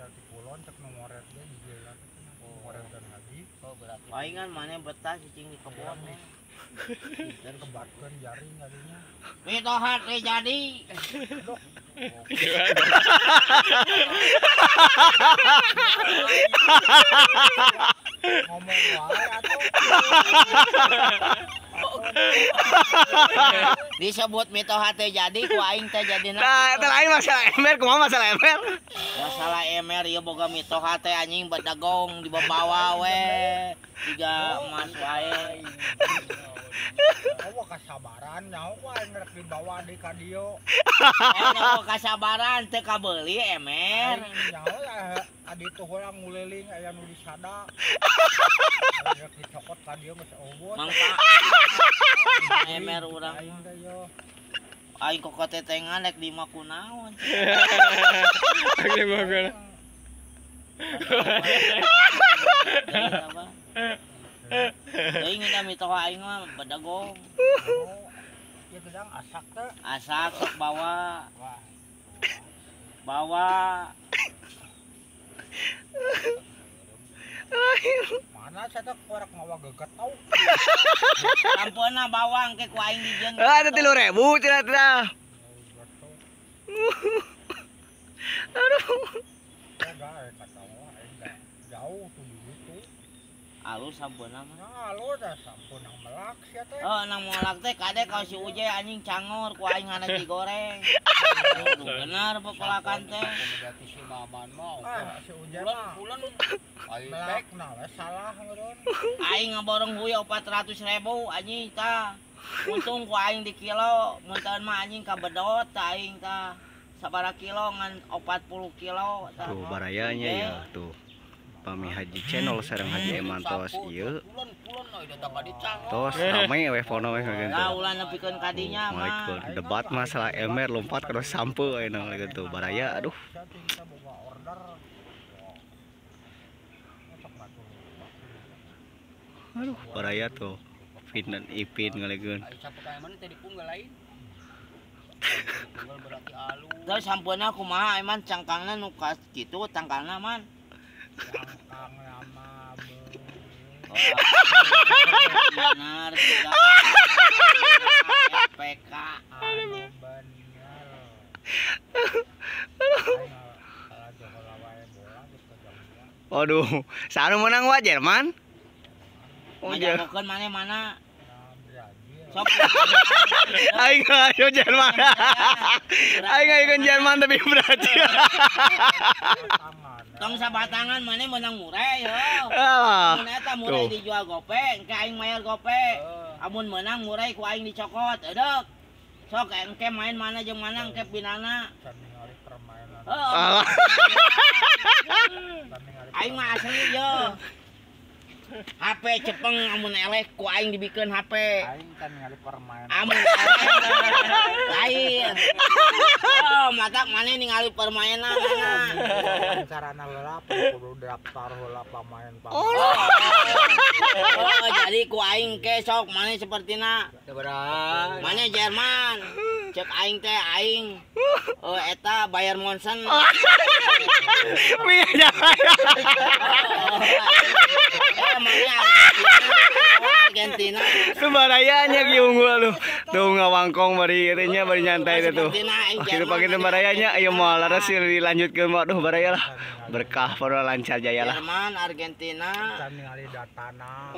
tinggal di kulon cek nu ngoret ge digelan ngoret dan lagi. Oh berarti. Palingan maneh betah cicing di kebon nih. Dan kebatkeun jaring jadinya. Mitoha teh jadi. Ngomong wae atuh. Disebut mitoha teh jadi ku aing teh jadina. Nah, eta lain masalah ember, kumaha masalah ember? Masalah ember ieu boga mitoha teh anjing bedagong dibawa we. Tiga emas wae. Oh, kasabaran nyaho ku aing rek dibawa di ka dieu. Nyaho kasabaran teu kabeuli ember. Nyaho adi tuh heula nguliling aya nu disada. Rek dicokot ka dieu geus eueuh. Mangka ember urang. Aing teh yo. Aing kokotetengan rek lima kunaon. Rek lima kunaon. Teuing da mitoha aing mah bedagong. Ya gedang asak teh. Asak sok bawa. Bawa. Mana saya teh korek ngawa gegetau. Sampeuna bawang ke ku aing dijieun. Ah, teh 3.000 cenah teh. Aduh. Jauh tuh gitu. Alus sampeuna mah. Nah, alus dah sampeuna melak sia teh. Oh, nang melak teh kade ka si Uje anjing cangor ku aing hana digoreng. Aduh, bener pepelakan teh. Berarti si Maman mah. Ah, si Uje mah. Bulan melak nah we salah ngeureun. Aing ngaborong huy 400.000 anjing tah. Untung ku aing di kilo, mun teu mah anjing kabedot tah aing tah. Sabaraha kilo ngan 40 kilo tah. Tuh barayanya ya tuh. Pami Haji Channel sareng Haji Eman tos ieu. Tos rame we fono we gitu. Lah ulah nepikeun ka dinya mah. Debat masalah ember lompat ke sampe ayeuna gitu baraya aduh. Aduh baraya tuh Pin dan Ipin ngalegeun. Terus sampeuna kumaha Eman cangkangna nu kitu tangkalna man. Cangkang nama benar PK benar. Waduh, sanu menang wa Jerman. Oh, ngajagokeun mane mana? Sok. Aing ayo Jerman. Aing ayo Jerman tapi Brazil. Tong sabatangan mane menang mureh yo. Mun eta mureh dijual gope, engke aing mayar gope. Amun menang mureh ku aing dicokot, eudek. Sok engke main mana jeung mana engke pinana. Heeh. Aing mah asli yo. HP cepeng amun eleh ku aing dibikeun HP. Aing kan ningali permainan. Amun lain. Oh, matak maneh ningali permainan ana. Carana heula kudu daftar heula pamain pamain. Oh, jadi ku aing ke sok maneh sapertina. Maneh Jerman. Cek aing teh aing. Oh, eta Bayern Munchen. Argentina. Tuh barayanya ki unggul lu. Tuh ngawangkong bari nya bari nyantai teh tuh. Kitu pagi teh barayanya ayo moal laras dilanjutkeun mah aduh baraya lah. Berkah para lancar jaya lah. Jerman, Argentina. Can ningali datana.